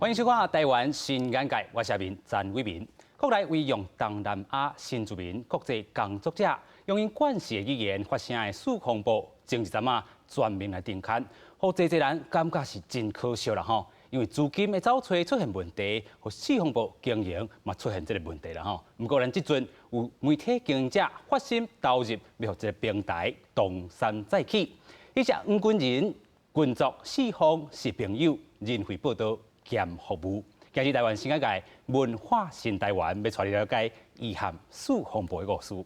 歡迎收看《台灣新眼界》，我是阿明陳偉民。國內為用東南亞新住民國際工作者用𪜶慣勢的語言發聲的四方報，前一陣仔全面來停刊，予濟濟人感覺是真可惜啦吼。因為資金的走揣出現問題，予四方報經營嘛出現這个問題啦吼。毋過咱這陣有媒體經營者發心投入，欲予這个平台東山再起。彼隻黃軍人軍作四方是朋友，人惠報道兼服務。今日台灣新眼界文化新台灣，欲帶你了解伊和四方報的故事。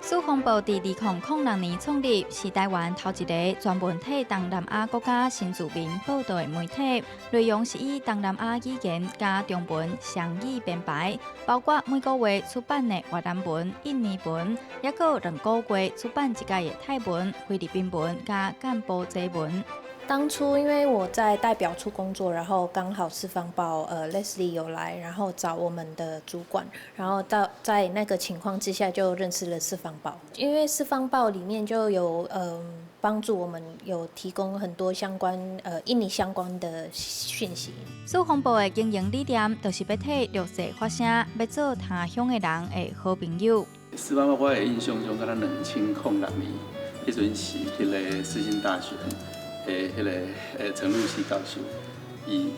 四方報佇2006年創立，是台灣頭一个專門替東南亞國家新住民報導的媒體。內容是以東南亞語言佮中文雙語編排，包括每個月出版的越南文、印尼文，抑閣2個月出版一擺的泰文、菲律賓文佮柬埔寨文。當初因為我在代表處工作，然後剛好四方報，Leslie 有來，然後找我們的主管，然後到在那個情況之下就認識了四方報。因為四方報裡面就有，幫助我們有提供很多相關，印尼相關的訊息。四方報的經營理念就是欲替弱勢發聲，欲做他鄉的人的好朋友。四方報我的印象中，敢若2006年，彼陣是彼个世新大學。彼个陳露西教授，伊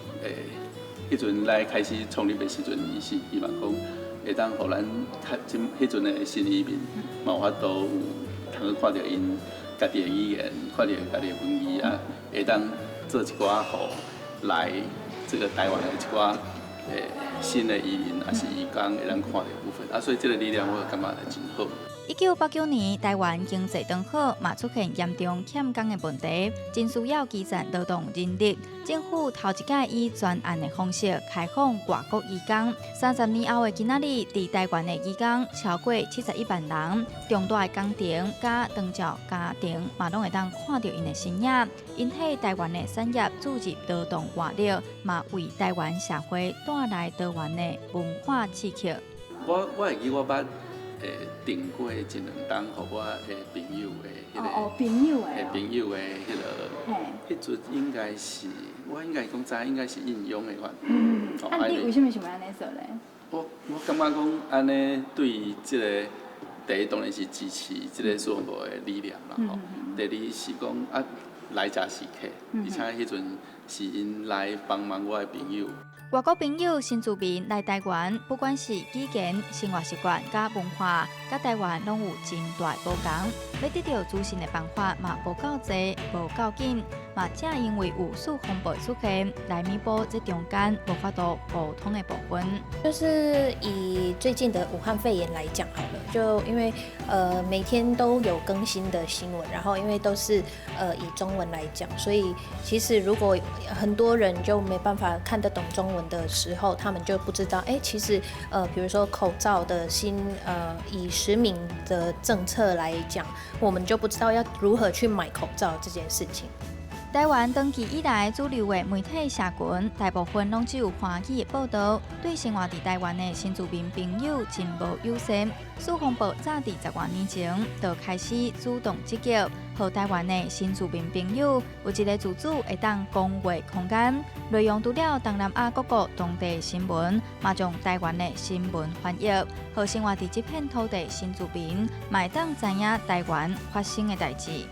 彼陣來開始創立的時陣，伊是希望講會當予咱較這彼陣的新移民，嘛有法度有通去看著𪜶家己的語言，看著家己的文字啊，會當做一寡予來這个台灣的一寡新的移民，抑是移工會當看著的部分，啊，所以這个理念我感覺真好。1989年，台灣經濟轉好，嘛出現嚴重欠工的問題，真需要基層勞動人力。政府頭一擺以專案的方式開放外國移工。30年後的今仔日，佇台灣的移工超過71萬人，重大的工程佮長照家庭嘛，攏會當看著𪜶的身影。𪜶替台灣的產業注入勞動活力，嘛為台灣社會帶來多元的文化刺激。我會記我捌訂過一兩冬，予我的朋友的彼个，朋友的，朋友的彼个，彼陣應該是我應該講知，應該是應用的款。啊，你為啥物想欲按呢做咧？我感覺講按呢對這个第一當然是支持這个四方報的理念啦吼。第二是講啊來者是客，而且彼陣是𪜶來幫忙我的朋友。外國朋友新住民來台灣，不管是語言、生活習慣佮文化，佮台灣攏有真大無仝。欲得著資訊的方法嘛無夠濟，無夠緊，嘛正因為有四方報出現，來彌補這中間無法度溝通的部分。就是以最近的武漢肺炎來講好了，就因為每天都有更新的新聞，然後因為都是以中文來講，所以其實如果很多人就沒辦法看得懂中文的時候，他們就不知道，其實，比如說口罩的新，以實名的政策來講，我們就不知道要如何去買口罩這件事情。台灣長期以來主流的媒體社群，大部分攏只有華語的報導，對生活佇台灣的新住民朋友真無友善。四方報早佇10外年前就開始主動積極，予台灣的新住民朋友有一个自主會當講話空間。內容除了東南亞各國當地新聞，嘛將台灣的新聞翻譯，予生活佇這片土地新住民嘛會當知影台灣發生的代誌。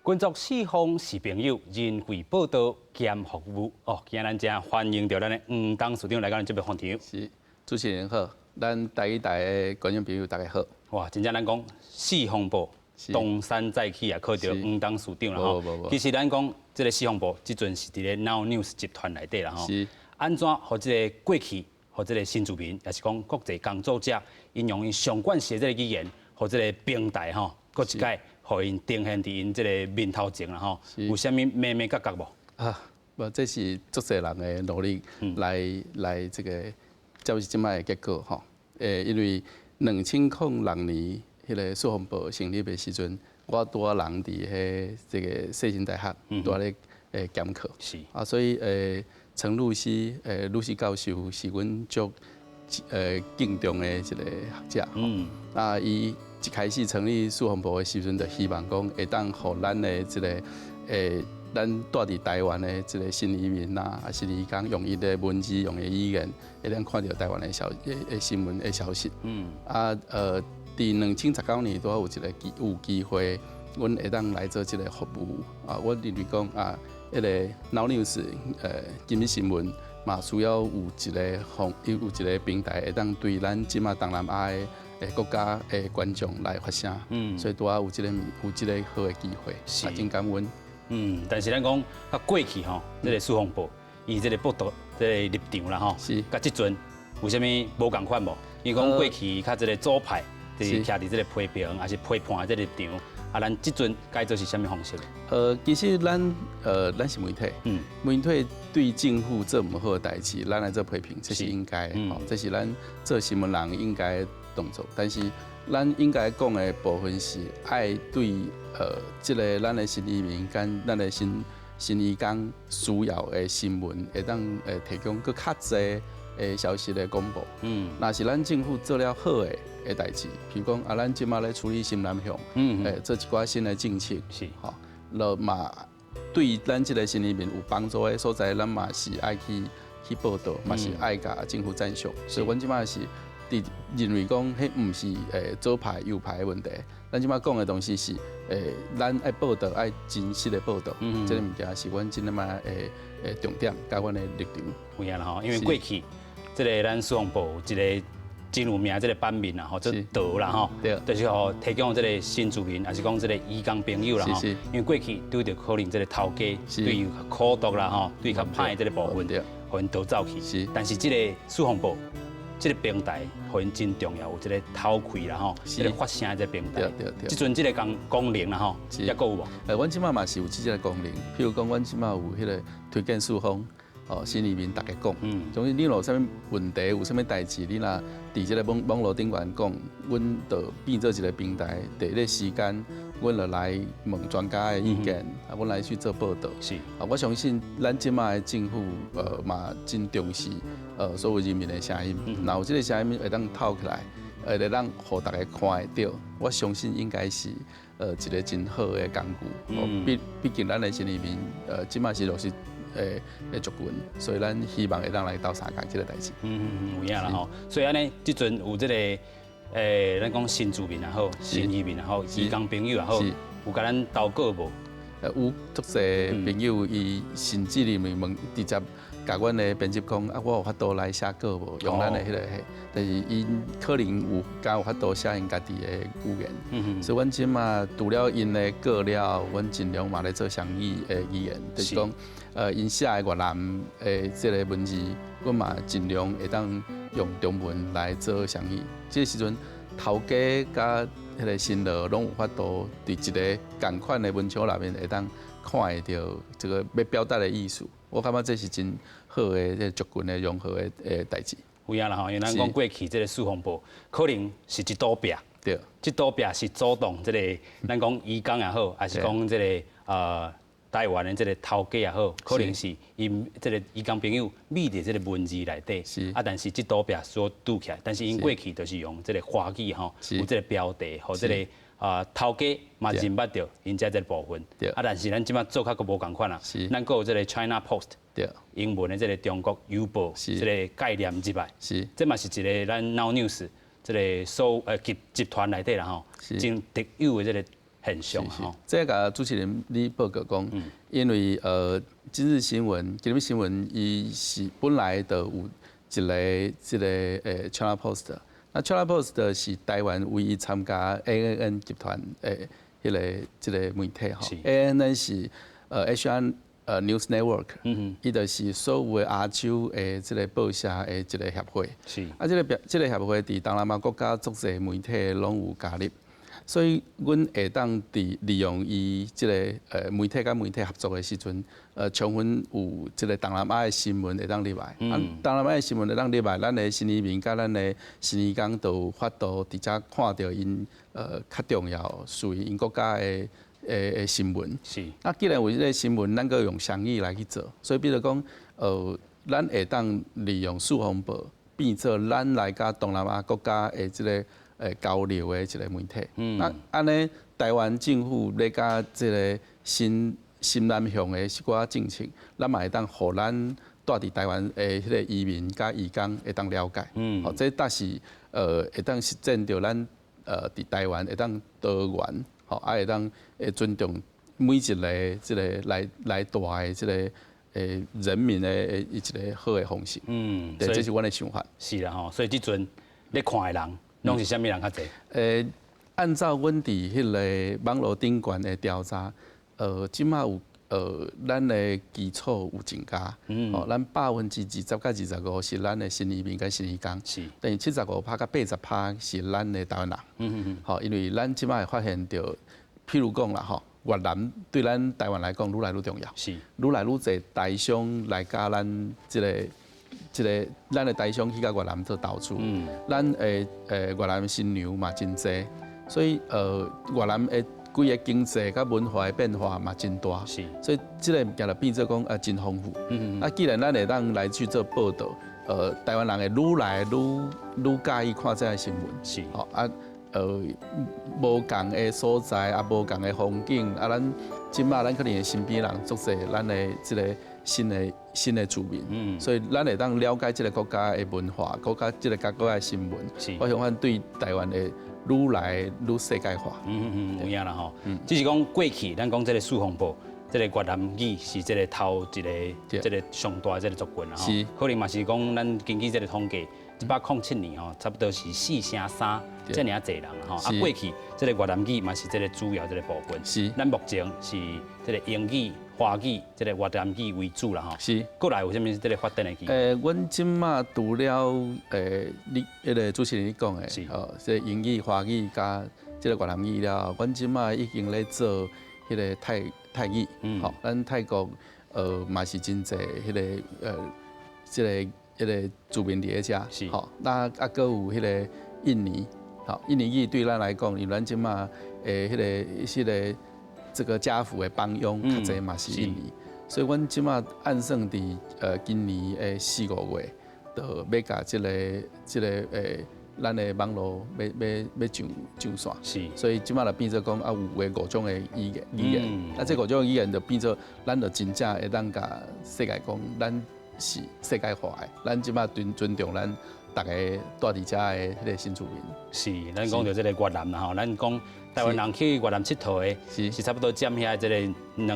軍作四方是朋友，人惠報道兼服務。哦，今仔咱真歡迎著咱的黃董事長來到咱節目現場。是，主持人好，咱台語台的觀眾朋友大家好。哇，真正咱講四方報東山再起啊，靠著黃董事長啦吼。其實咱講這个四方報，這陣是佇咧 Now News 集團內底啦吼。按怎予這个過去，予這个新住民，抑是講國際工作者，𪜶用𪜶上慣勢的這个語言，予這个平台吼，閣一擺。予𪜶呈現佇𪜶這个面頭前啦吼，有啥物眉眉角角無？啊，無，這是足濟人的努力來來這个，才有這擺的結果吼。因為2006年彼个四方報成立的時陣，我拄仔人佇彼這个世新大學拄仔咧兼課。啊，所以陳露西露西教授是阮足敬重的一个學者。啊，伊一開始成立四方報的時陣，就希望講會當予咱的這個咱住佇台灣的這個新移民啊，抑是移工用伊的文字、用伊的語言，會當看著台灣的消的新聞的消息。啊，佇2019年拄好有一個機有機會，阮會當來做這個服務。啊，我認為講啊，彼個 Now News 今日新聞嘛需要有一個方有一個平台，會當對咱這馬東南亞的國家的觀眾來發聲。所以拄仔有這個好的機會，啊，真感恩。但是咱講較過去吼，這個四方報，伊這個報道這個立場啦吼，佮這陣有啥物無仝款無？伊講過去較這個左派，就是徛佇這個批評，抑是批判的這個立場，啊，咱這陣改做是啥物方式？其實咱是媒體，媒體對政府做毋好的代誌，咱來做批評，這是應該的，吼，這是咱做新聞人應該的動作。但是咱應該講的部分是愛對這個咱的新移民佮咱的新移工需要的新聞，會當提供閣較濟的消息的廣播。若是咱政府做了好的的代誌，比如講啊，咱這馬咧處理新南向，做一寡新的政策，吼，著嘛對咱這個新移民有幫助的所在，咱嘛是愛去報道，嘛是愛共政府讚賞。所以，阮這馬是佇認為講，彼毋是左派右派的問題。咱這馬講的東西是咱愛報道，愛真實的報道。這个物件是阮這馬的重點，佮阮的立場。有影啦吼，因為過去這个咱四方報有一個真有名這个版面啦吼，做導啦吼，就是予提供這个新住民，抑是講這个移工朋友啦吼，因為過去拄著可能這个頭家對伊苦毒啦吼，對較歹的這个部分，予𪜶逃走去。但是這个四方報這个平台，予𪜶真重要，有這个透氣啦吼，這个發聲的這个平台。這陣這个功能啦吼，猶閣有無？阮這馬嘛是有這个功能，譬如講，阮這馬有彼个推薦四方。哦，新移民逐家講，總之你若有啥物問題，有啥物代誌，你若佇這个網路頂懸講，阮就變做一個平台，第一個時間，阮就來問專家的意見，啊，阮來去做報道。啊，我相信咱這馬的政府，嘛真重視，所有人民的聲音。若有這个聲音會當透起來，會當予大家看會著，我相信應該是一個真好的工具。畢竟咱的新移民，這馬是弱勢的族群，所以咱希望會當來鬥相共這个代誌。嗯嗯，有影啦吼。所以按呢，這陣有這个，咱講新住民也好，新移民也好，移工朋友也好，有共咱投稿無？有足濟朋友，伊甚至認為問直接共阮的編輯講，啊，我有法度來寫稿無？用咱的彼个，但是𪜶可能有較有法度寫𪜶家己的語言。所以阮這馬除了𪜶的稿了，阮盡量嘛咧做雙語的語言，就是講，𪜶寫的越南的這个文字，阮嘛盡量會當用中文來做雙語。這个時陣，頭家佮彼个新羅攏有法度佇一个仝款的文章內面會當看會著這个欲表達的意思。我感覺這是真好的這个族群的融合的代誌。有影啦吼，因為咱講過去這个四方報可能是一堵壁，這堵壁是阻擋這个咱講移工也好，抑是講這个台灣的這个頭家也好，可能是𪜶這个移工朋友覕佇這个文字內底，啊，但是這堵壁所拄起來，但是𪜶過去就是用這个華語吼，有這个標題，予這个頭家嘛認捌著𪜶這這个部分，啊，但是咱這馬做較閣無仝款啦，咱閣有這个 China Post，英文的這个中國郵報，這个概念入來，這嘛是一个咱 Now News 這个所集團內底啦吼，真特有的這个現象吼。這个主持人你報告講，因為今日新聞，今日新聞伊是本來就有一个這个China Post，那 China Post 是台灣唯一參加 ANN 集團的彼个這个媒體吼。ANN 是Asian News Network，伊就是所有的亞洲的這个報社的一个協會。啊，這个協會佇東南亞國家足濟媒體攏有加入。所以，阮會當佇利用伊這个媒體佮媒體合作的時陣，充分有這个東南亞的新聞會當入來。啊，東南亞的新聞會當入來，咱的新移民佮咱的新移工就有法度直接看著𪜶較重要屬於𪜶國家的新聞。啊，既然有這个新聞，咱閣用雙語來去做，所以比如講，咱會當利用四方報變做咱來佮東南亞國家的這个交流的一个媒體。啊，按呢，台灣政府咧佮這个新南向的一寡政策，咱嘛會當予咱蹛佇台灣的彼个移民佮移工會當了解。吼，這才是會當實踐著咱佇台灣會當多元，吼，啊會當會尊重每一个這个來蹛的這个人民的一个好的方式。對，這是阮的想法。是啦吼，所以這陣咧看的人，攏是啥物人較濟？按照阮佇彼个網路頂懸的調查，這馬有咱的基礎有增加，哦，咱20%到25%是咱的新移民佮新移工，等於75趴佮80趴是咱的台灣人，吼，因為咱這馬會發現著，譬如講啦吼，越南對咱台灣來講愈來愈重要，愈來愈濟台商來佮咱這個咱的台商去到越南做投資，咱的越南新娘嘛真濟，所以越南的規个經濟佮文化的變化嘛真大，所以這个物件就變做講啊真豐富。啊，既然咱會當來去做報導，台灣人會愈來愈佮意看這个新聞，吼啊，無仝的所在啊，無仝的風景啊，咱這馬咱可能身邊人足濟，咱的這个新的住民，所以咱會當了解這个國家的文化，國家這个國家的新聞，我相信對台灣會愈來愈世界化。嗯嗯，有影啦吼。只是講過去，咱講這个四方報，這个越南語是這个頭一个，這个上大這个族群啦吼。可能嘛是講，咱根據這个統計，107年吼，差不多是4成3遮爾濟人吼。啊，過去這个越南語嘛是這个主要這个部分。咱目前是這个英語、華語、這个越南語為主啦吼。閣來有啥物這个發展的機會？阮這馬除了你彼个主持人你講的，哦，這英語、華語佮這个越南語了後，阮這馬已經咧做彼个泰語，吼，咱泰國嘛是真濟彼个這个彼个住民佇咧遮，吼，那啊閣有彼个印尼，吼，印尼語對咱來講，因為咱這馬彼個這個家父的幫傭較濟嘛是印尼，所以阮這馬按算佇今年的四五月，就欲共這個咱的網路欲上線，所以這馬就變做講啊有的五種的語言，啊這五種語言就變做咱就真正會當共世界講，咱是世界化的，咱這馬尊重咱逐个蹛佇遮的彼个新住民。是，咱講著這个越南啦吼，咱講台灣人去越南𨑨迌的，是差不多佔遐這个2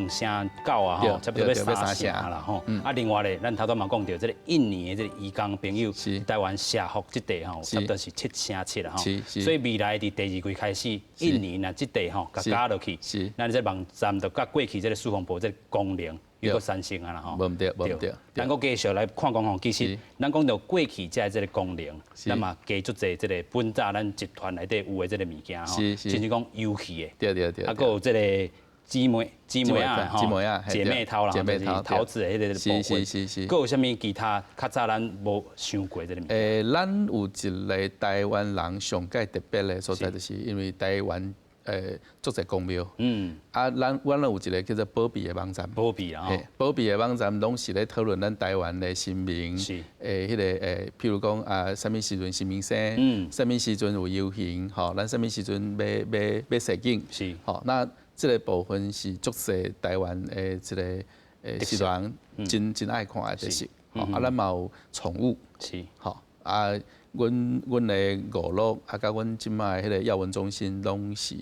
成9啊吼，差不多欲3成啦吼。啊，另外咧，咱頭拄嘛講著這个印尼的這个移工朋友，台灣社福這塊吼，差不多是7成7啦吼。所以未來佇第二季開始，印尼若這塊吼，共加落去，咱這網站就佮過去這个四方報這个功能又閣產生啊啦吼。無毋對，無毋對。咱閣繼續來看講吼，其實咱講著過去這這个功能，咱嘛加足濟這个本早咱集團內底有的這个物件吼，甚至講遊戲的，啊，閣有這个姊妹仔吼，姐妹淘啦，就是桃子的彼个部分。閣有啥物其他較早咱無想過這个物件？咱有一个台灣人上蓋特別的所在，就是因為台灣足濟宮廟。啊，阮有一个叫做保庇的網站。保庇啊。保庇的網站攏是咧討論咱台灣的神明。彼个譬如講啊，啥物時陣神明生，啥物時陣有遊行，吼，咱啥物時陣欲踅景。吼，那這个部分是足濟台灣的這个時人真愛看的特色。吼，啊，咱嘛有寵物。吼，啊，阮的娛樂啊，佮阮這馬彼个要聞中心攏是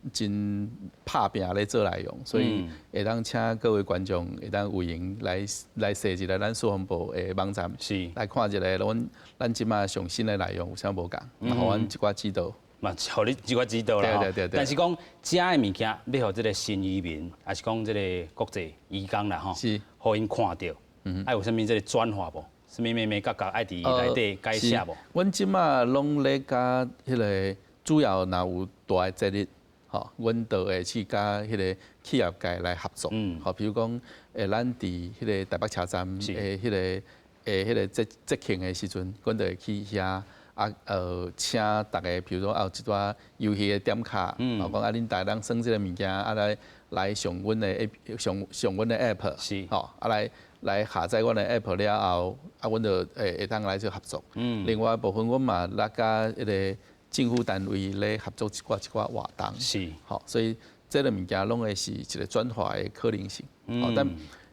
真拍拚咧做內容，所以會當請各位觀眾會當有閒來踅一下咱四方報的網站，來看一下咱這馬上新的內容有啥無仝，予阮一寡指導。嘛，予你一寡指導啦。對對對。但是講遮的物件，欲予這个新移民，抑是講這个國際移工啦吼，予𪜶看著，愛有啥物這个轉化無？啥物眉眉角角愛佇內底改寫無？阮這馬攏咧佮彼个主要若有大的節日，吼，阮就會去佮彼个企業界來合作。吼，比如講，咱佇彼个台北車站的彼個節慶的時陣，阮就會去遐啊，請逐个，比如說啊，有一寡遊戲的點卡，吼，講啊，恁逐个人耍這个物件，啊來上阮的 app，上阮的 app，吼，啊來。來下載阮的 app 了後，啊，阮就會會當來做合作。另外一部分，阮嘛來佮彼个政府單位咧合作一寡活動。吼，所以這个物件攏會是一個轉化的可能性。但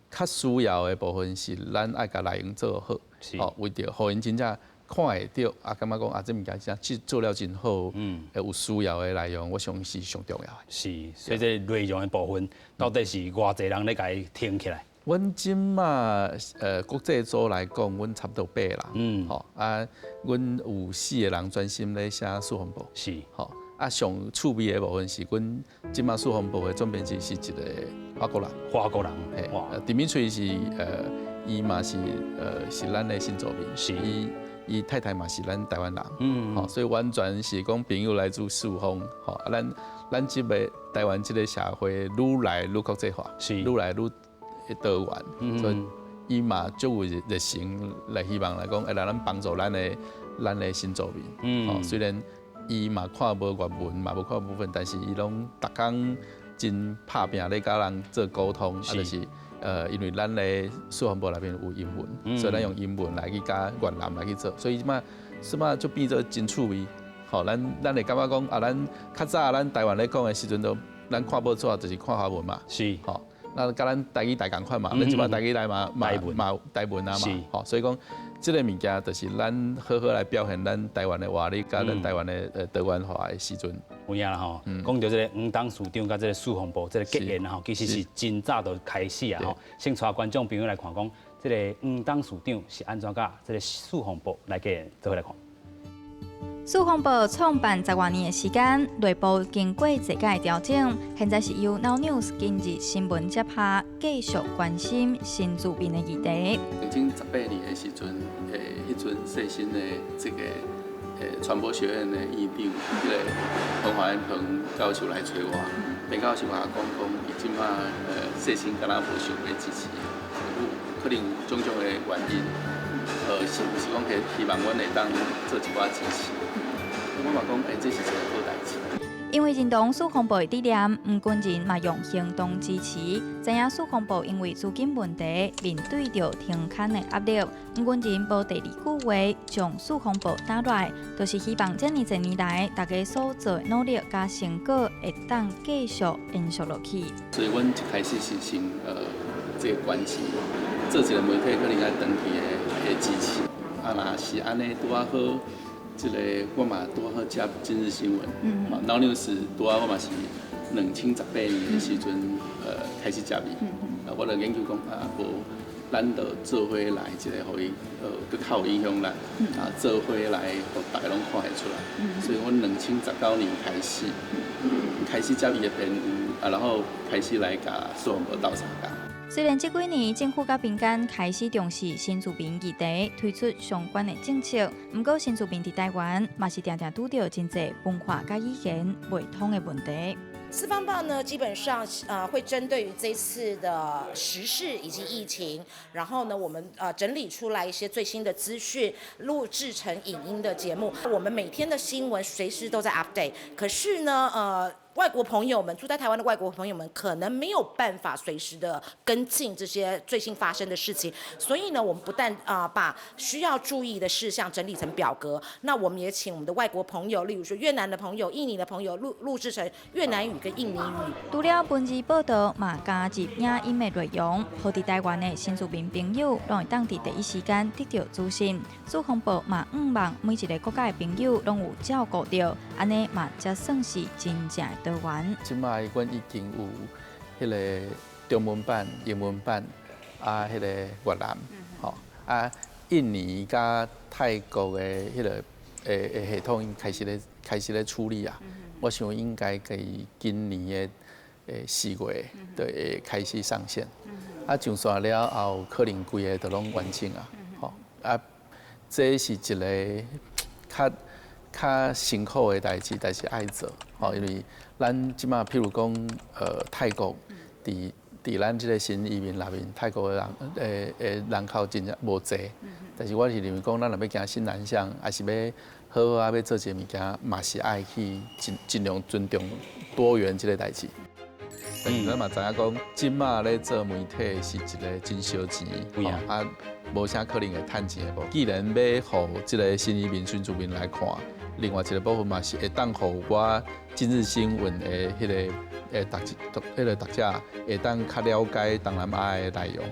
較需要的部分是咱愛共內容做好，吼，為著予𪜶真正看會著，啊，感覺講啊，這物件真正做了真好，有需要的內容，我相信是上重要的。是，所以這個內容的部分，到底是偌濟人咧共伊聽起來？阮這馬國際組來講，阮差不多八人，吼啊，阮有四個人專心咧寫四方報，吼啊，上趣味的部分是，阮這馬四方報的總編輯是一個法國人，法國人，嘿，Dimitri 是伊嘛是是咱的新住民，伊伊太太嘛是咱台灣人，吼，所以完全是講朋友來自四方，吼，啊，咱這个台灣這个社會愈來愈國際化，愈來愈多元，所以伊嘛足有熱誠來希望來講，會來咱幫助咱的新住民，吼，雖然伊嘛看無越文，嘛無看部分，但是伊攏逐工真拍拚咧佮人做溝通，啊，就是因為咱的四方報內面有英文，所以咱用英文來去佮越南來去做，所以這馬這馬就變做真趣味，吼，咱會感覺講啊，咱較早咱台灣咧講的時陣都，咱看報紙就是看華文嘛，吼。那佮咱台語台仝款嘛，咱這馬台語來嘛嘛嘛台文啊嘛，吼，所以講這个物件就是咱好好來表現咱台灣的活力，佮咱台灣的多元化的時陣。有影啦吼，講著這个黃董事長佮這个四方報這个結緣吼，其實是真早就開始啊吼。先帶觀眾朋友來看講，這个黃董事長是按怎佮這个四方報來結緣，做伙來看。四方報創辦十外年的時間，內部經過濟屆調整，現在是由 Now News 今日新聞接下，繼續關心新住民的議題。 2018年的時陣，彼陣世新的這个傳播學院的院長，彼个彭華彭教授來揣我，彭教授共我講講，伊這馬世新敢若無想欲支持，有可能有種種的原因，是毋是講希望阮會當做一寡支持？我嘛講，欸，這是一個好代誌。因為認同四方報的理念，黃軍人嘛用行動支持。知影四方報因為資金問題面對著停刊的壓力，黃軍人無第二句話，將四方報打落來，就是希望這爾濟年來大家所做的努力佮成果會當繼續延續落去。所以，阮一開始是先這個關係，做一個媒體可能愛長期的支持。啊，若是按呢拄仔好。這个我嘛拄好接今日新聞，Now News 拄仔我嘛是2018年的時陣，開始接伊，啊，我就研究講啊，無咱就做伙來一个，予伊閣較有影響力，啊，做伙來予逐家攏看會出來。所以阮2019年開始接伊的編輯，啊，然後開始來共四方報鬥相共。雖然這幾年政府佮民間開始重視新住民議題，推出相關的政策，毋過新住民佇台灣嘛是定定拄著真濟文化佮語言袂通的問題。四方報呢，基本上會針對於這次的時事以及疫情，然後呢，我們整理出來一些最新的資訊，錄製成影音的節目。我們每天的新聞隨時都在 update，可是呢，外國朋友們住在台灣的外國朋友們可能沒有辦法隨時的跟進這些最新發生的事情，所以呢，我們不但把需要注意的事項整理成表格，那我們也請我們的外國朋友，例如說越南的朋友、印尼的朋友錄製成越南語跟印尼語。除了文字報道，嘛加入影音的內容，予佇台灣的新住民朋友攏會當佇第一時間得著資訊。四方報嘛，向望每一個國家的朋友攏有照顧著，按呢嘛才算是真正的多元。這擺阮已經有彼个中文版、英文版，啊，彼个越南，吼，啊，印尼佮泰國的彼个系統已經開始咧處理啊。我想應該佇今年的4月就會開始上線。啊，上線了後，可能規个都攏完成啊。吼，啊，這是一個較辛苦的代誌，但是愛做，吼，因為咱這馬譬如講，泰國佇咱這個新移民內面，泰國的人人口真正無濟，但是我是認為講，咱若欲行新南向，抑是欲好好仔欲做一个物件，嘛是愛去盡量尊重多元這个代誌。但是咱嘛知影講，這馬咧做媒體是一个真燒錢，啊，無啥可能會趁錢的部分。既然欲予這个新移民、新住民來看，另外一个部分嘛是會當予我今日新聞的彼个讀彼个讀者會當較了解東南亞的內容。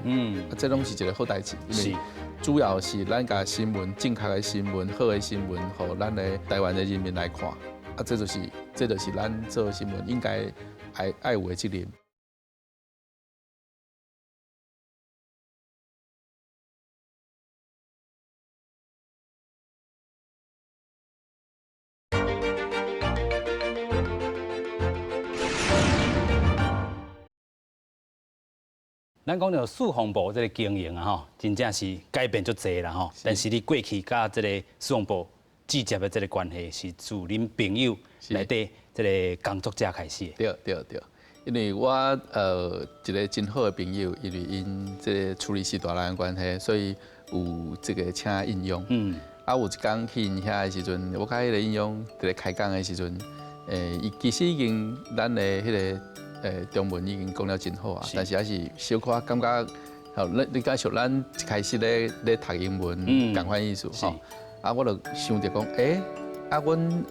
啊，這攏是一个好代誌，因為主要是咱共新聞正確的新聞、好的新聞，予咱的台灣的人民來看。啊，這就是咱做新聞應該愛有的責任。咱講著四方報這个經營啊，吼，真正是改變足濟啦，吼。但是你過去佮這个四方報直接的這个關係，是自恁朋友內底這个工作者開始的。對對對，因為我一个真好的朋友，因為𪜶這个處理師大人的關係，所以有這个請印傭。啊，有一工去𪜶遐的時陣，我佮彼个印傭佇咧開講的時陣，伊其實已經咱的彼个中文已經講了真好啊，但是還是小可感覺，吼，你感受咱一開始咧讀英文，仝款意思吼。啊，我就想著講，啊，阮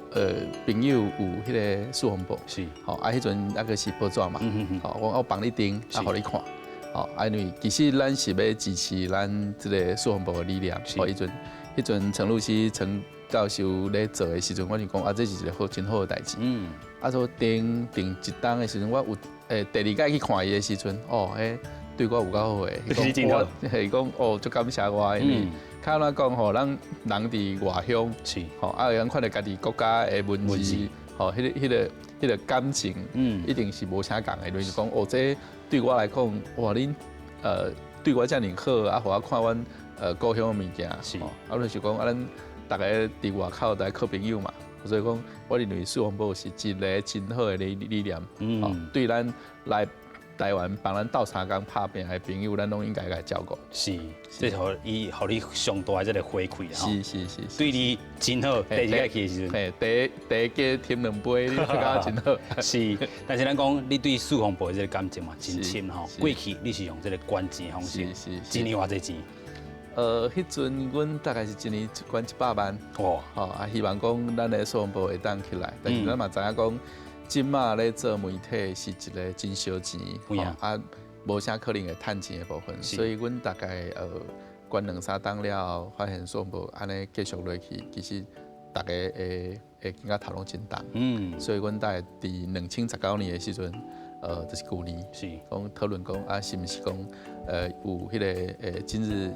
朋友有彼个四方報，吼，啊，彼陣猶閣是報紙嘛，吼，我幫你訂，啊，予你看，吼，啊，因為其實咱是欲支持咱這个四方報的理念，吼，彼陣陳露西陳教授咧做的時陣，我就講啊，這是一个好真好的代誌。啊，所以訂訂一冬的時陣，我有第二擺去看伊的時陣，哦，彼對我有夠好的，伊講哦，足感謝我，因為較按怎講吼，咱人佇外鄉，吼，啊，會當看著家己國家的文字，吼，彼个感情，一定是無啥仝的。就是講，哦，這對我來講，哇，恁對我遮爾好，啊，予我看阮故鄉的物件，啊，就是講啊，咱逐个佇外口來靠朋友嘛，所以講，我認為四方報是一个真好的理念，對咱來台灣幫咱鬥相共拍拚的朋友，咱攏應該共照顧。是，這予伊予你上大的這个回饋啦。是是是。對你真好，第二擺去的時陣。嘿，茶加添兩杯，你感覺真好。是，但是咱講你對四方報的這个感情嘛，真深吼。過去你是用這个捐錢方式，一年偌濟錢？彼陣阮大概是一年捐100萬。吼，啊，希望講咱的四方報會當起來，但是咱嘛知影講，這馬咧做媒體是一个真燒錢，啊，無啥可能會趁錢的部分，所以阮大概捐兩三冬了後，發現四方報按呢繼續落去，其實逐家會感覺頭攏真重。所以阮大概佇2019年的時陣，就是舊年，講討論講啊，是毋是講有彼个今日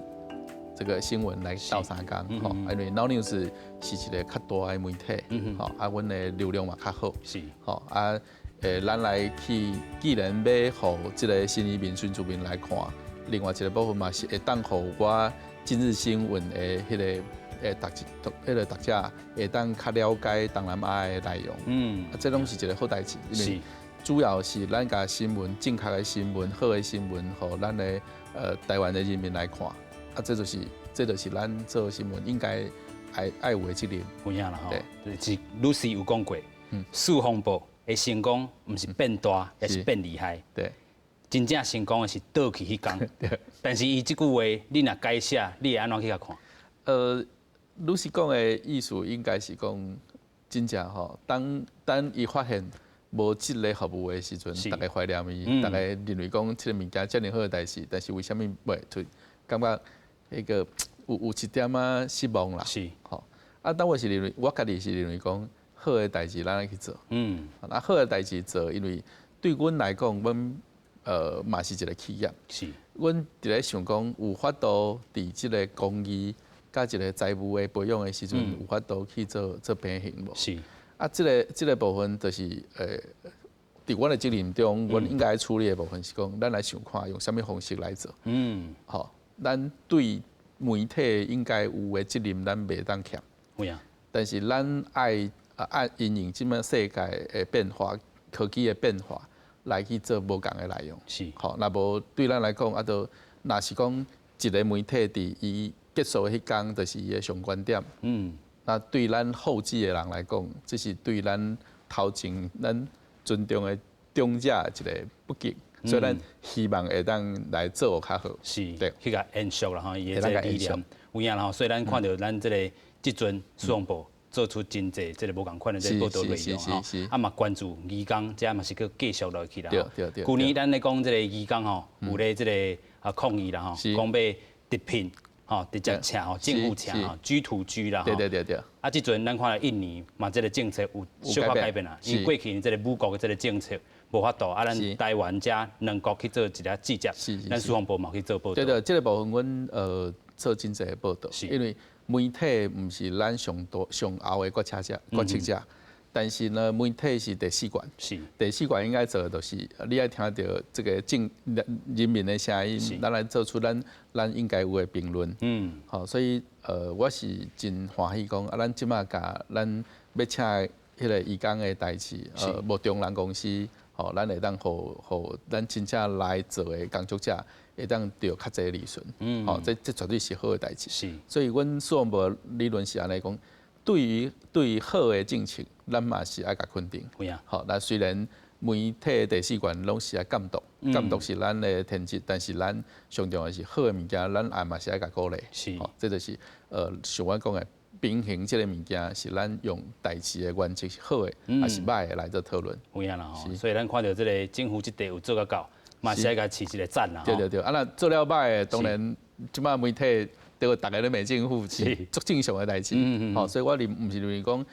這个新聞來鬥相共，吼，因為 NOWnews 是一个較大的媒體，吼，啊，阮的流量嘛較好，吼，啊，咱來去，既然欲予這个新移民、新住民來看，另外一个部分嘛是會當予我今日新聞的彼个讀彼个讀者會當較了解東南亞的內容，啊，這攏是一个好代誌，因為主要是咱共新聞正確的新聞、好的新聞，予咱的台灣的人民來看。啊，這就是咱做新聞應該愛有的責任。有影啦吼，是女士有講過，四方報的成功毋是變大，也是變厲害。真正成功的是倒去彼工。但是伊這句話，你若改寫，你會按怎去共看？女士講的意思應該是講，真正吼，當伊發現無這个服務的時陣，逐家懷念伊，逐家認為講這个物件遮爾好的代誌，但是為啥物袂推？感覺彼个有一點仔失望啦。吼，啊，但我是認為，我家己是認為講，好的代誌咱愛去做。啊，好的代誌做，因為對阮來講，阮嘛是一个企業。阮佇咧想講，有法度佇這个公益佮一个財務的培養的時陣，有法度去做平衡無？啊，這个部分就是佇阮的責任中，阮應該處理的部分是講，咱來想看用啥物方式來做。吼，咱對媒體應該有的責任，咱袂當欠。但是咱愛因應這馬世界的變化、科技的變化，來去做無仝的內容。吼，若無對咱來講，啊，就若是講一个媒體佇伊結束的彼工，就是伊的上懸點。那對咱後繼的人來講，這是對咱頭前咱尊重的長者一个不敬，所以咱希望會當來做較好。是，去共延續啦吼，伊的這個理念。有影啦吼，所以咱看著咱這个這陣司法部做出真濟這个無仝款的這個報道內容吼，啊嘛關注移工，這嘛是閣繼續落去啦。舊年咱咧講這个移工吼，有咧這个啊抗議啦吼，講欲直聘吼，直接請吼，政府請吼，G to G 啦吼。啊，這陣咱看印尼嘛，這个政策有小可改變啦，因為過去這个母國的這个政策無法度，啊，咱台灣遮兩國去做一個直接，咱司法部嘛去做報道。對對，這個部分阮做真濟報道，因為媒體毋是咱上多上後的決策者，但是呢，媒體是第四權，第四權應該做的就是你愛聽著這个政人民的聲音，咱來做出咱應該有的評論。好，所以我是真歡喜講啊，咱這馬共咱欲請彼个移工的代誌，無中人公司，吼，咱會當予予咱真正來做的工作者會當著較濟利潤。吼，這絕對是好的代誌。所以阮司法部理論是按呢講，對於好的政策，咱嘛是愛共肯定。吼，那雖然媒體第四權攏是愛監督，監督是咱的天職，但是咱上重要的是好的物件，咱也嘛是愛共鼓勵。吼，這就是像我講的平衡這个物件，是咱用代誌的原則是好的，抑是䆀的來做討論。有影啦吼，所以咱看著這个政府這塊有做甲到，嘛是愛共揤一个讚啦。對對對，啊若做了䆀的，當然這馬媒體對逐个咧罵政府是足正常的代誌。吼，所以我毋是認為講，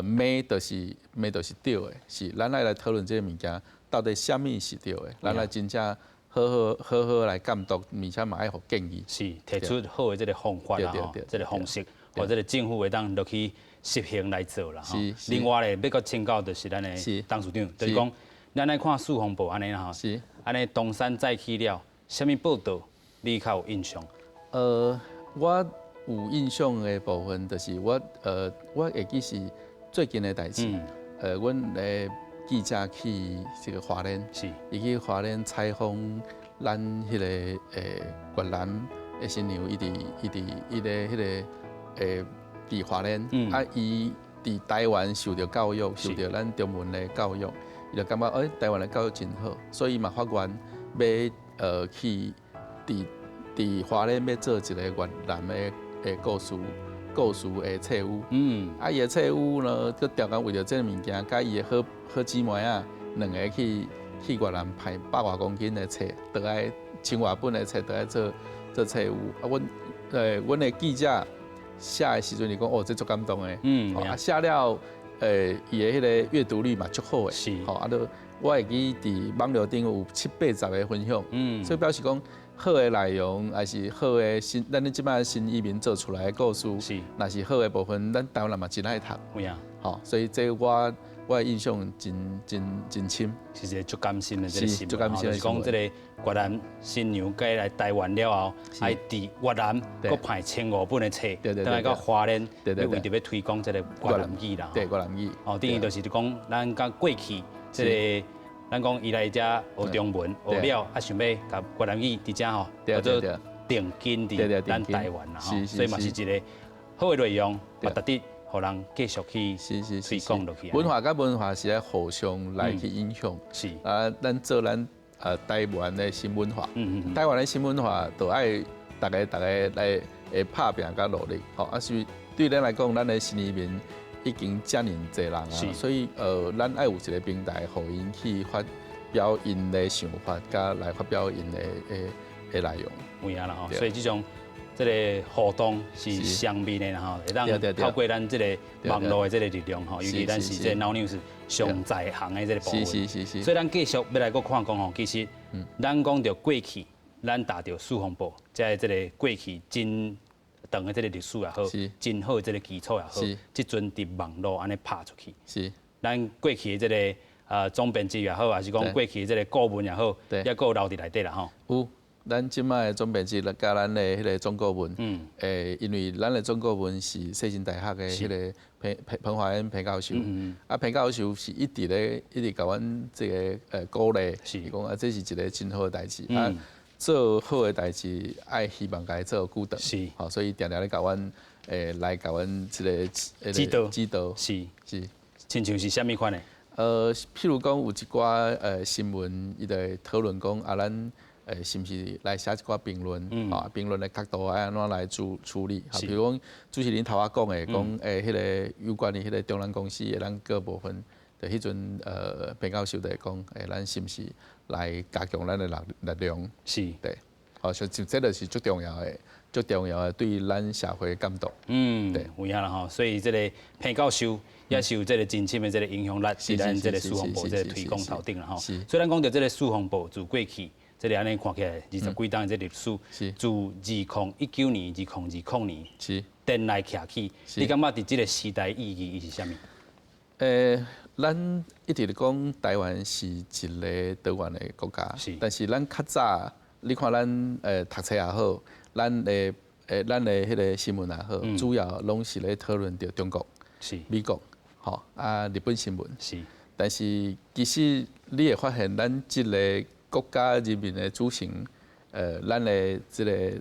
罵就是對的，是咱愛來討論這个物件到底啥物是對的，咱來真正好好好好來監督，而且嘛愛予建議。是提出好的這个方法啦，吼，這个方式，予這个政府會當落去執行來做啦。吼。另外咧，欲閣請教就是咱的董事長，就是講，咱來看四方報按呢啦吼，按呢東山再起了，啥物報道你較有印象？我有印象的部分就是我會記是最近的代誌，阮的記者去這个花蓮，伊去花蓮採訪咱彼个越南的新娘，伊佇彼个佇花蓮，啊，伊佇台灣受著教育，受著咱中文的教育，伊就感覺台灣的教育真好，所以伊嘛發願欲去佇花蓮欲做一个越南的故事的冊屋，啊，伊的冊屋呢，閣調工為著這个物件，佮伊的好好姊妹仔，兩个去越南派百外公斤的冊，轉來千外本的冊，轉來做冊屋。啊，阮的記者寫的時陣，伊講哦，這足感動的，啊，寫了，伊的彼个閱讀率嘛足好的，吼，啊，都我會記佇網路頂有七八十个分享，所以表示講好的內容，抑是好的新，咱這擺新移民做出來的故事，若是好的部分，咱台灣人嘛真愛讀，吼，所以這我的印象真真真深，是一個足感心的這个新聞，就是講這個越南新娘過來台灣了後，愛佇越南閣派千五本的冊，轉來到花蓮，欲為著欲推廣這个越南語啦，對越南語，哦，等於就是講咱佮過去這个，咱講伊來遮學中文，學了啊，想欲共越南語佇遮吼，叫做定根佇咱台灣啦，吼，所以嘛是一个好的內容，嘛值得予人繼續去推廣落去。文化佮文化是愛互相來去影響。啊，咱做咱台灣的新文化，台灣的新文化就愛逐家逐家來會拍拚佮努力。吼，啊是對咱來講，咱的新移民已經遮爾濟人啊，所以咱愛有一个平台，予𪜶去發表𪜶的想法，佮來發表𪜶的內容。有影啦吼，所以這種這个互動是雙面的啦吼，會當透過咱這个網路的這个力量吼，尤其咱是這个 Now News 上在行的這个部分。所以咱繼續欲來閣看講吼，其實咱講著過去，咱踏著四風報，這個這个過去真長的這个歷史也好，真好的這个基礎也好，這陣佇網路按呢拍出去。咱過去的這个總編輯也好，抑是講過去的這个顧問也好，猶閣有留佇內底啦吼。有。咱這擺的總編輯佮咱的彼个總顧問，因為咱的總顧問是世新大學的彼个彭華恩彭教授，啊彭教授是一直咧一直共阮這个鼓勵，伊講啊這是一个真好的代誌，啊做好的代誌愛希望共伊做久長，吼，所以定定咧共阮來共阮這个指導指導，是，親像是啥物款的？譬如講有一寡新聞，伊就會討論講啊，咱是毋是來寫一寡評論？啊，評論的角度愛按怎來處理？啊，譬如講主持人頭仔講的，講彼个有關於彼个中南公司的咱各部分，就彼陣彭教授就會講，咱是毋是來加強咱的力量？對，好，所以這就是最重要的，最重要的對咱社會的監督。對，有影啦吼，所以這个彭教授也是有這个真深的這个影響力，佇咱這个四方報這个推廣頭頂啦吼。所以咱講著這个四方報自過去，這个按呢看起來20幾冬的這歷史，自2019年、2020年電來徛起，你感覺佇這个時代意義伊是啥物？咱一直咧講台灣是一个多元的國家，但是咱較早，你看咱讀冊也好，咱的彼个新聞也好，主要攏是咧討論著中國、美國、吼啊日本新聞。但是其實你會發現，咱這个國家人民的組成，咱的這个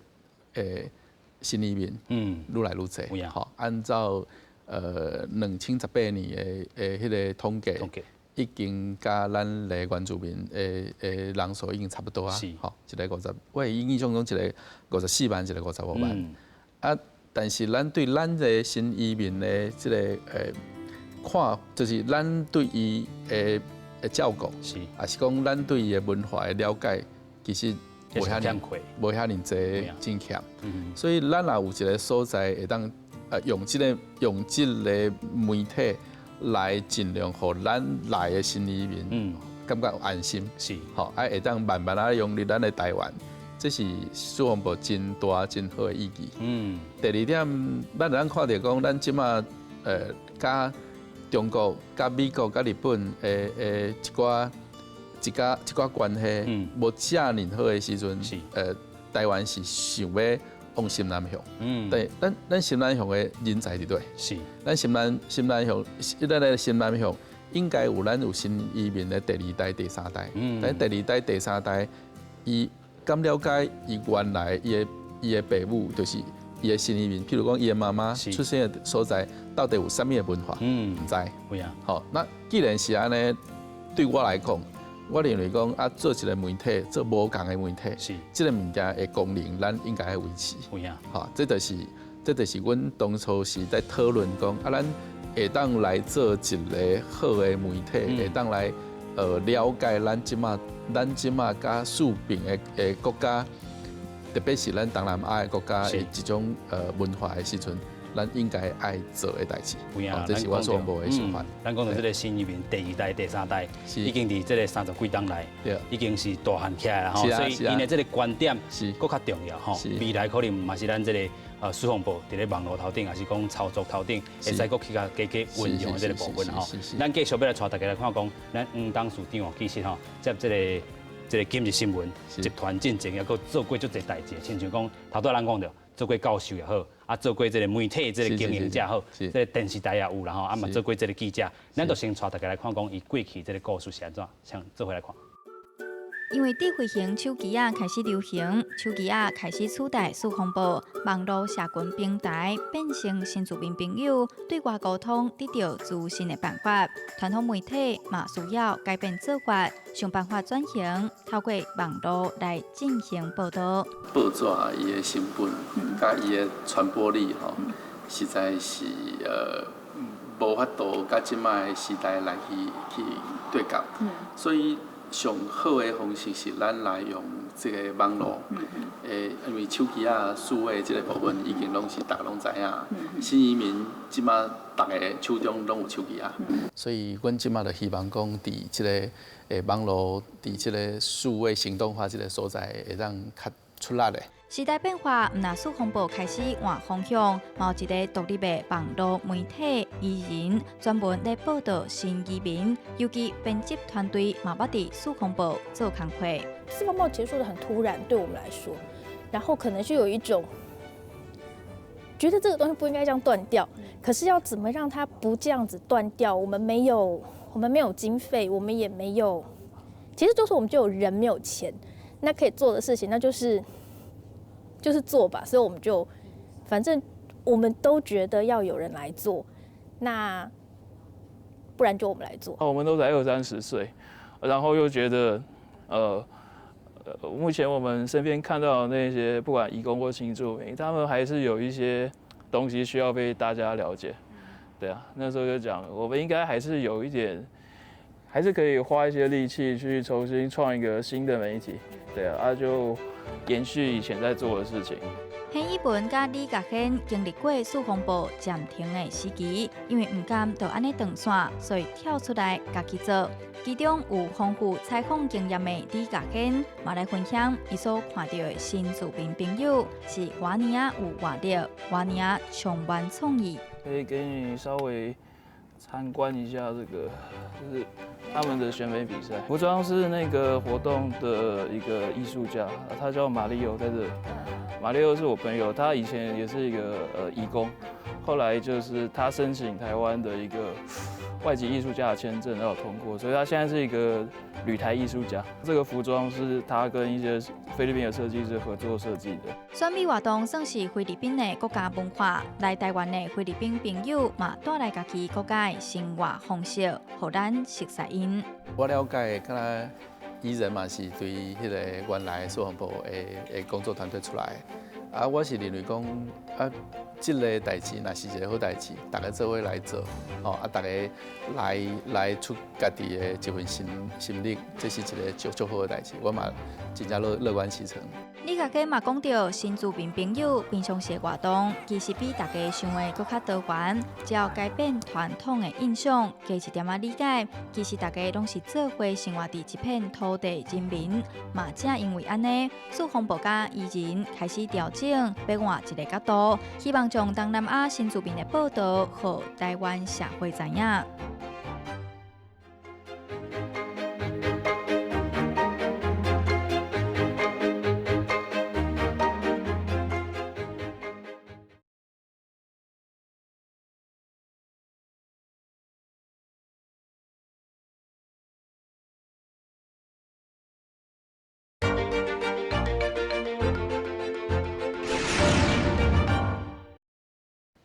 新移民，愈來愈濟，吼，按照2018年的彼个統計，已經佮咱的原住民的人數已經差不多啊，吼，一个五十，我會印象中一个54萬，一个55萬。啊，但是咱對咱的新移民的這个看，就是咱對伊的照顧，抑是講咱對伊的文化的了解，其實無遐爾無遐爾濟真欠。所以咱若有一个所在會當用這个媒體來盡量予咱來的新移民感覺安心，吼，啊會當慢慢仔融入咱的台灣，這是四方報真大真好的意義。第二點，咱會當看著講，咱這馬佮中國、佮美國、佮日本的一寡關係無遮爾好的時陣，台灣是想欲往新南向。對，咱新南向的人才佇佗？咱新南向，咱的新南向應該有咱有新移民的第二代、第三代。但第二代、第三代，伊敢了解伊原來伊的爸母，就是伊的新移民，譬如講伊的媽媽出生的所在，到底有啥物的文化？毋知。好，那既然是按呢，對我來講，我認為講啊，做一个媒體，做無仝的媒體，這个物件的功能，咱應該愛維持。好，這就是阮當初是在討論講啊，咱會當來做一个好的媒體，會當來了解咱這馬佮四爿的國家，特別是咱東南亞的國家的這種文化的時陣，咱應該愛做的代誌。這是我所無的想法。咱講著這个新移民第二代、第三代，已經佇這个30幾冬內，已經是大漢起來啦。所以𪜶的這个觀點閣較重要。吼，未來可能嘛是咱這个四方報佇咧網路頭頂，抑是講操作頭頂，會使閣去共加加運用的這个部分吼。咱繼續欲來帶大家來看講，咱黃董事長哦，其實吼接這个今日新聞集團進前，抑閣做過足濟代誌，親像講頭拄仔咱講著，做過教授也好，啊做過這个媒體這个經營者好，這个電視台也有啦吼，啊嘛做過這个記者，咱就先帶大家來看講，伊過去這个故事是按怎，先做伙來看。因為智慧型手機仔開始流行，手機仔開始取代四方報，網路社群平台變成新住民朋友對外溝通得著資訊的辦法。傳統媒體嘛需要改變做法，想辦法轉型，透過網路來進行報導。報紙伊的成本，佮伊的傳播力吼，實在是無法度佮這擺的時代來去對抗，所以上好的方式是咱來用這个網路，因為手機仔數位這个部分已經攏是逐家攏知影，新移民這擺逐个手中攏有手機仔，所以阮這擺就希望講，佇這个網路，佇這个數位行動化這个所在，會當較出力的。時代變化，毋但四方報開始換方向，嘛有一个獨立的網路媒體移人專門咧報導新移民，尤其編輯團隊嘛捌佇四方報做工課。四方報結束得很突然，對我們來說，然後可能就有一種覺得這個東西不應該這樣斷掉，可是要怎麼讓它不這樣子斷掉？我們沒有經費，我們也沒有，其實就是我們就有人沒有錢，那可以做的事情，那就是做吧，所以我們就，反正我們都覺得要有人來做，那不然就我們來做。我們都才二三十歲，然後又覺得，目前我們身邊看到的那些，不管移工或新住民，他們還是有一些東西需要被大家了解。對啊，那時候就講，我們應該還是有一點，還是可以花一些力氣去重新創一個新的媒體。對啊，就延續以前在做的事情。彭以文佮李家軒經歷過四風報暫停的時期，因為毋甘就按呢斷線，所以跳出來家己做。其中有豐富採訪經驗的李家軒，嘛來分享伊所看著的新住民朋友是偌爾仔有活力，偌爾仔充滿創意。可以給你稍微參觀一下這個，就是他們的選美比賽。服裝是那個活動的一個藝術家，他叫馬里奧，在這裡。馬里奧是我朋友，他以前也是一個移工，後來就是他申請台灣的一個外籍藝術家的簽證，然後通過，所以他現在是一個旅台藝術家。這個服裝是他跟一些菲律賓的設計師合作設計的。選美活動算是菲律賓的國家文化，來台灣的菲律賓朋友嘛帶來家己國家的生活方式，予咱熟似𪜶。我了解，敢若伊人嘛是對彼個原來四風報的工作團隊出來，啊，我是認為講啊，這個代誌若是一個好代誌，大家做伙來做，吼啊，大家來出家己的一份心力，這是一個足足好的代誌，我嘛真正樂觀其成。李家傑嘛講著，新住民朋友平常時的活動，其實比大家想的閣較多元。只要改變傳統的印象，加一點仔理解，其實大家攏是做伙生活佇這片土地人民。嘛正因為按呢，四風報佮伊人開始調整，欲換一個角度，希望將東南亞新住民的報導，予台灣社會知影。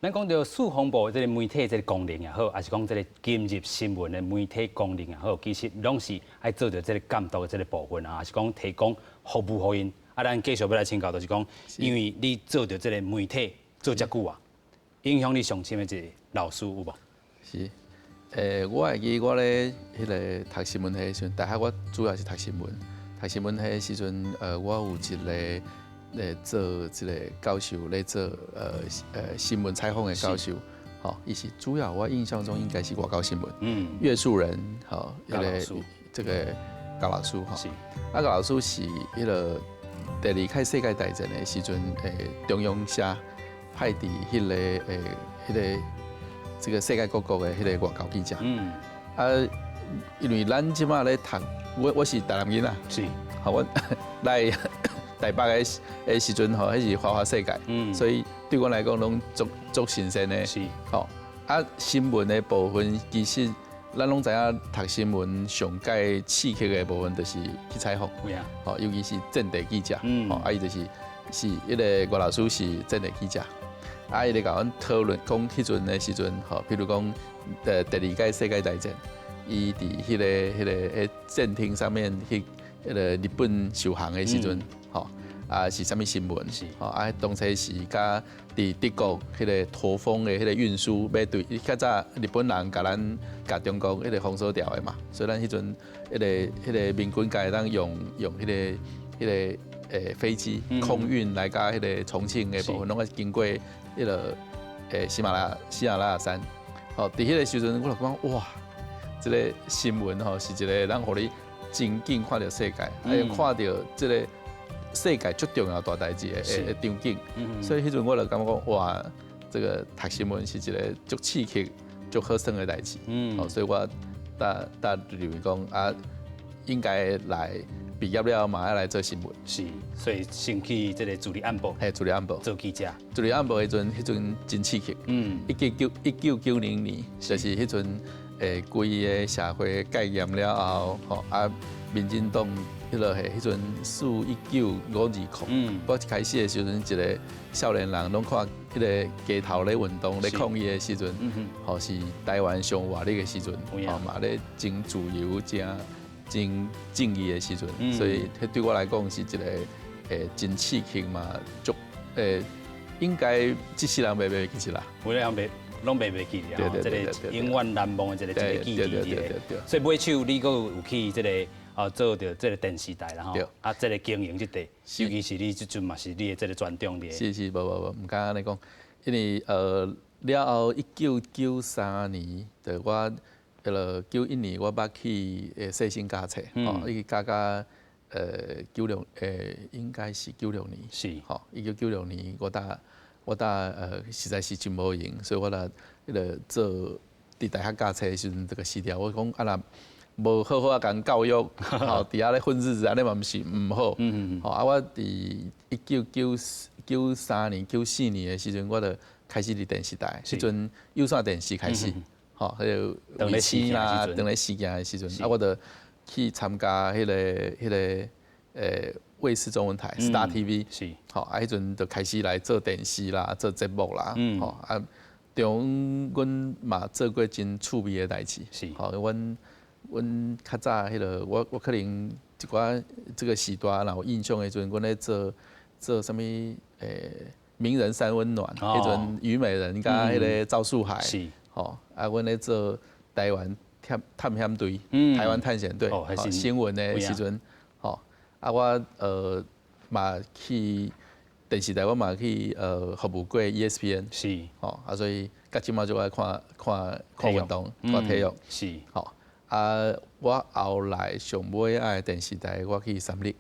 咱講著四風報這個媒體這個功能也好，抑是講這個今日新聞的媒體功能也好，其實攏是愛做著這個監督的這個部分啊，抑是講提供服務予𪜶。啊，咱繼續欲來請教，就是講，因為你做著這個媒體做遮久啊，影響你上深的一個老師有無？是，我會記我咧彼個讀新聞系的時陣，大學我主要是讀新聞。讀新聞系的時陣，我有一個咧做這個教授，咧做新聞採訪的教授，吼，伊是主要我印象中應該是外交新聞，岳樹人，吼，彼個這個高老師，吼，啊，高老師是彼個第二擺世界大戰的時陣，中央社派佇彼個彼個這個世界各國的彼個外交記者，啊，因為咱這馬咧讀，我是台南囡仔，是，好，我來台北的時陣吼，彼是花花世界，所以對我來講攏足新鮮的。是，吼啊，新聞的部分其實咱攏知影，讀新聞上蓋刺激的部分就是去採訪，吼，尤其是戰地記者，吼，啊，伊就是彼個郭老師是戰地記者，啊，伊咧共阮討論講彼陣的時陣，吼，比如講第二屆世界大戰，伊佇彼個艦艇上面去彼個日本受降的時陣。吼，啊是啥物新聞？吼，啊當初是佮佇德國彼個駝峰的彼個運輸，欲對較早日本人共咱共中國彼個封鎖掉的嘛，所以咱彼陣彼個民軍才會當用彼個飛機空運來到彼個重慶的部分，攏愛經過彼個喜馬拉雅山。吼，佇彼個時陣，我就感覺哇，這個新聞吼是一個咱予你真緊看著世界，還有看著這個世界最重要大代誌的場景，所以彼陣我就感覺講，哇，這個讀新聞是一個足刺激、足好耍的代誌。所以我搭認為講啊，應該來畢業了嘛，愛來做新聞。是，所以先去這個助理暗報，嘿，助理暗報做記者。助理暗報彼陣，彼陣真刺激。1990年，就是彼陣規个社會戒嚴了後，吼啊，民進黨彼落彼陣41952，我一開始的時陣，一个少年人攏看彼个街頭咧運動咧抗議的時陣，吼是台灣上活力的時陣，吼嘛咧真自由、真真正義的時陣，所以彼對我來講是一个真刺激嘛，足應該這世人袂袂記得啦。有咧袂，攏袂袂記得，這个永遠難忘的一个一个記憶。所以尾手你閣有去這个做著這个電視台啦吼，啊，這个經營這塊，尤其是你這陣嘛是你的這个專長佇。是是，無無無，毋敢按呢講，因為了後1993年，就我彼落91年我捌去世新教冊，吼，伊教甲96應該是96年，吼，1996年我搭實在是真無閒，所以我來彼个做佇大學教冊的時陣，這個辭掉。我講啊若無好好啊共教育，吼，佇遐咧混日子，按呢嘛毋是毋好。吼啊，我佇1993年、94年的時陣，我就開始佇電視台，彼陣有線電視開始，吼，彼个衛星啦，當咧試鏡的時陣，啊，我就去參加彼个衛視中文台 Star TV，吼，啊，彼陣就開始來做電視啦，做節目啦，吼啊，中阮嘛做過真趣味的代誌，吼，阮較早彼个，我可能一寡這個時代若有印象的時陣，阮咧做做啥物名人三溫暖，彼陣虞美人佮彼个趙樹海，吼，啊，阮咧做台灣探險隊，台灣探險隊，新聞的時陣，吼，啊，我嘛去電視台，我嘛去服務過 ESPN，吼，啊，所以佮這馬就愛看看看運動，看體育，吼。啊！我後來上尾仔的電視台，我去三立，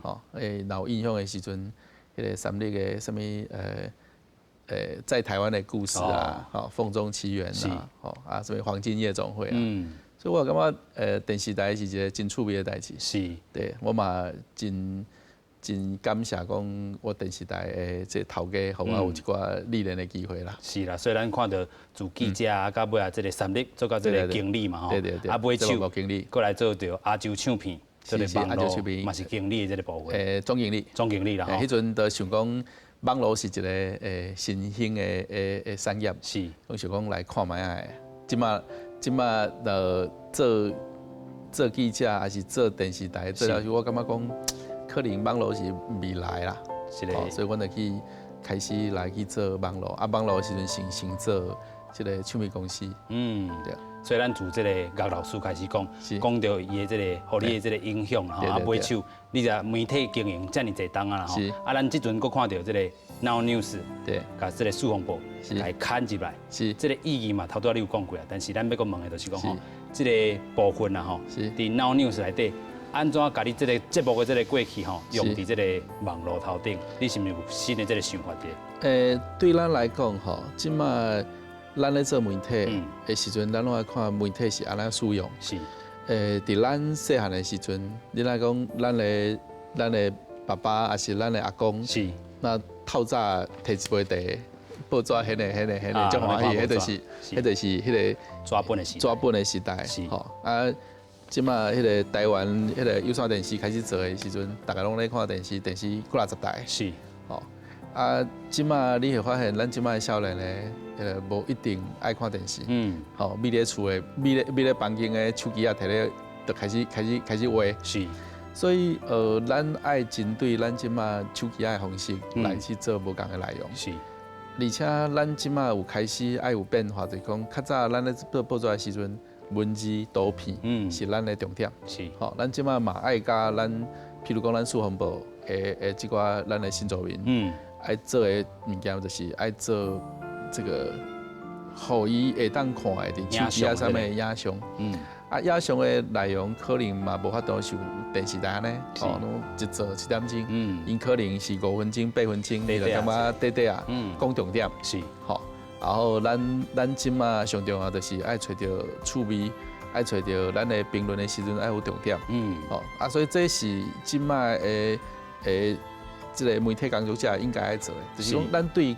吼，若有印象的時陣，彼个三立的啥物在台灣的故事啊，吼，鳳中奇緣啊，吼，啊，啥物黃金夜總會啊，所以我感覺電視台是一个真趣味的代誌，對，我嘛真真感謝講我電視台的這頭家，予我有一寡歷練的機會啦。是啦，所以咱看著自記者啊，到尾啊，這个三立做到這个經理嘛吼，啊尾手經理過來做著亞洲唱片，這個網路嘛是經理的這個部分。總經理。總經理啦吼。彼陣就想講網路是一个新興的產業，我想講來看覓仔，這馬就做做記者，還是做電視台，做了我感覺講，可能網路是未來啦，是的，所以阮就去開始來去做網路，啊，網路的時陣先先做這个唱片公司，對。所以咱自這个岳老師開始講，講著伊的這个，予你的這个影響啦，啊，尾手你這媒體經營遮爾濟冬啊啦吼，啊，咱這陣閣看著這个 Now News，共這个四風報來牽入來，這个意義嘛，頭拄仔你有講過啊，但是咱欲閣問的就是講吼，這个部分啦吼，佇 Now News 內底。按怎共你這个節目的這個過去吼，用佇這个網路頭頂，你是毋是有新的這个想法佇？對咱來講吼，這馬咱咧做媒體的時陣，咱攏愛看媒體是按怎使用。佇咱細漢的時陣，你若講咱的爸爸抑是咱的阿公，那透早提一杯茶，報紙，彼个足歡喜，彼就是彼个紙本的時紙本的時代。吼啊！這馬彼个台灣彼个有線電視開始做的時陣，逐家攏咧看電視，電視幾若十台。吼啊！這馬你會發現，咱這馬的少年咧，彼个無一定愛看電視。吼，覕咧厝的，覕咧房間的手機仔提咧，就開始畫。所以，咱愛針對咱這馬手機仔的方式來去做無仝的內容。而且，咱這馬有開始愛有變化，就是講較早咱咧做報紙的時陣，文字圖片是咱的重點。吼，咱這馬嘛愛佮咱，譬如講咱四風報的這寡咱的新住民，愛做的物件就是愛做這个，予伊會當看的佇手機仔上面的影像。啊，影像的內容可能嘛無法度像電視台按呢，哦，攏一做7點鐘，𪜶可能是5分鐘、8分鐘，你就感覺短短啊，講重點。吼。然後咱這馬上重要就是愛揣著趣味，愛揣著咱的評論的時陣愛有重點。吼啊，所以這是這馬的這个媒體工作者應該愛做的，就是講咱對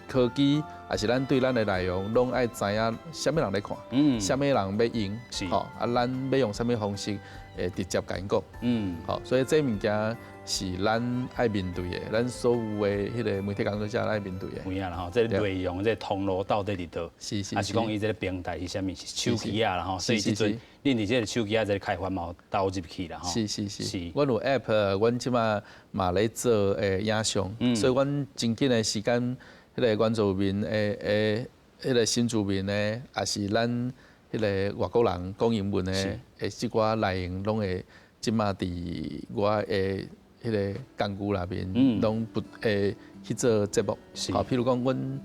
科技也是咱對咱的內容，攏愛知影啥物人咧看，啥物人欲用，吼，啊，咱欲用啥物方式會直接共𪜶講，吼，所以這物件是咱愛面對的，咱所有的彼个媒體工作者愛面對的。有影啦吼，這個內容這個通路到底佇佗？是是。抑是講伊這個平台是啥物？是手機仔啦吼，所以這陣恁佇這個手機仔這個開發嘛有投入去啦吼。是是是。阮有 App，阮這馬嘛咧做影像，所以阮真緊的時間，彼個原住民的彼個新住民的，抑是咱彼個外國人講英文的，這寡內容攏會這馬佇我的彼個工具內面，攏不會去做節目。好，譬如講，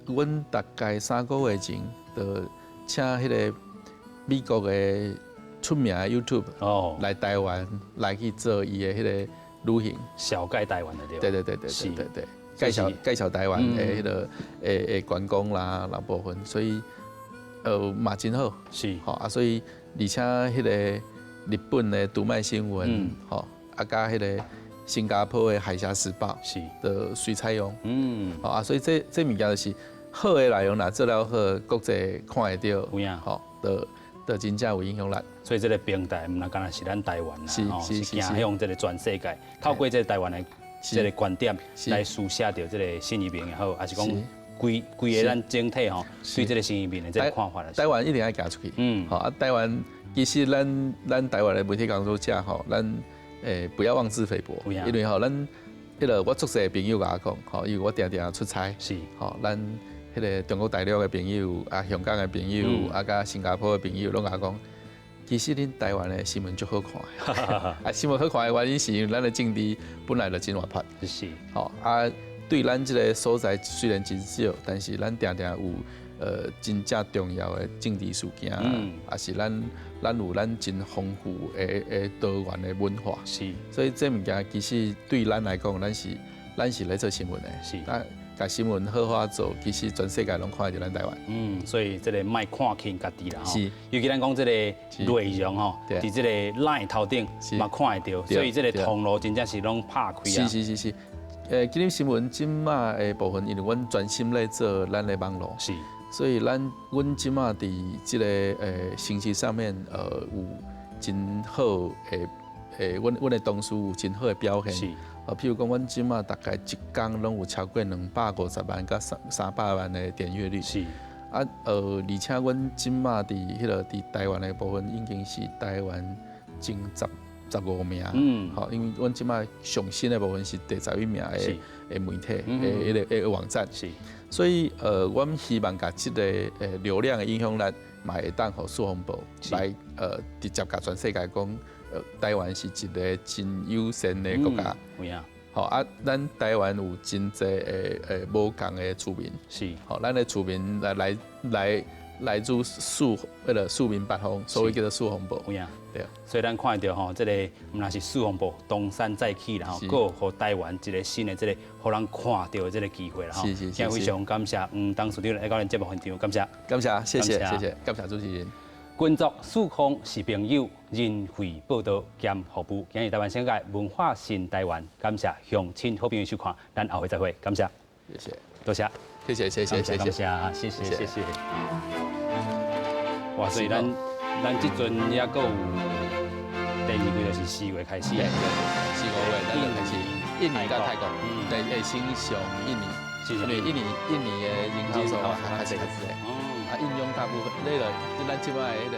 阮大概3個月前，就請彼個美國的出名的 YouTube 來台灣來去做伊的彼個旅行，紹介台灣的對。對對對對對對對，介紹台灣的彼個觀光啦，那部分，所以嘛真好，吼啊，所以而且彼個日本的讀賣新聞，吼啊，佮彼個新加坡的海峽時報，的隨採用，吼啊，所以這物件就是好的內容，若做了好，國際看會著，吼，就真正有影響力。所以這個平台毋但干焦是咱台灣啦，吼，是走向這個全世界，透過這個台灣的這個觀點來書寫著這個新移民也好，抑是講規規个咱整體吼對這個新移民的這個看法。台灣一定愛行出去，吼啊！台灣其實咱台灣的媒體工作者吼，咱不要妄自菲薄，因為吼咱彼個我足濟朋友共我講，吼，因為我定定出差，吼，咱彼個中國大陸的朋友啊，香港的朋友啊，佮新加坡的朋友攏共我講，其實恁台灣的新聞足好看，啊，新聞好看的原因是因為咱的政治本來就真活潑，吼啊，對咱這個所在雖然真少，但是咱定定有真正重要的政治事件，抑是咱有咱真豐富的多元的文化，所以這物件其實對咱來講，咱是咧做新聞的，啊，共新聞好好做，其實全世界攏看著咱台灣。嗯，所以這個莫看輕家己啦吼。尤其咱講這個內容吼，佇這個 LINE 頭頂嘛看會著，所以這個通路真正是攏拍開啊。是是是是。今日新聞這馬的部分，因為阮專心咧做咱的網路，所以阮這馬佇這個成績上面，有真好的阮的同事有真好的表現。譬如講，阮這馬大概一工攏有超過250萬佮300萬的點閱率。啊，而且阮這馬佇彼個佇台灣的部分，已經是台灣前15名。吼，因為阮這馬上新的部分是第11名的媒體的彼個網站。所以，阮希望共這個流量的影響力，嘛會當予四方報來直接共全世界講，台灣是一個真友善的國家。吼啊，咱台灣有真濟的無仝的住民。吼，咱的住民來自彼個四面八方，所以叫做四方報。有影。對。所以咱看著吼，這個毋但是四方報東山再起啦吼，閣予台灣一個新的這個予人看著的這個機會啦吼。今日非常感謝黃董事長來到咱節目現場，感謝。感謝，謝謝，謝謝，感謝主持人。群族四方是朋友，人匯報道兼服務。今日台灣新眼界文化新台灣，感謝鄉親好朋友收看，咱後回再會，感謝。謝謝，多謝。謝謝，謝謝，感謝，謝謝，謝謝。哇，所以咱這陣猶閣有第二季，就是4月開始， 4、5月咱就開始，印尼佮泰國，對，會先上印尼，因為印尼的人口數較濟較濟，啊，印傭大部分，那個咱這擺彼個。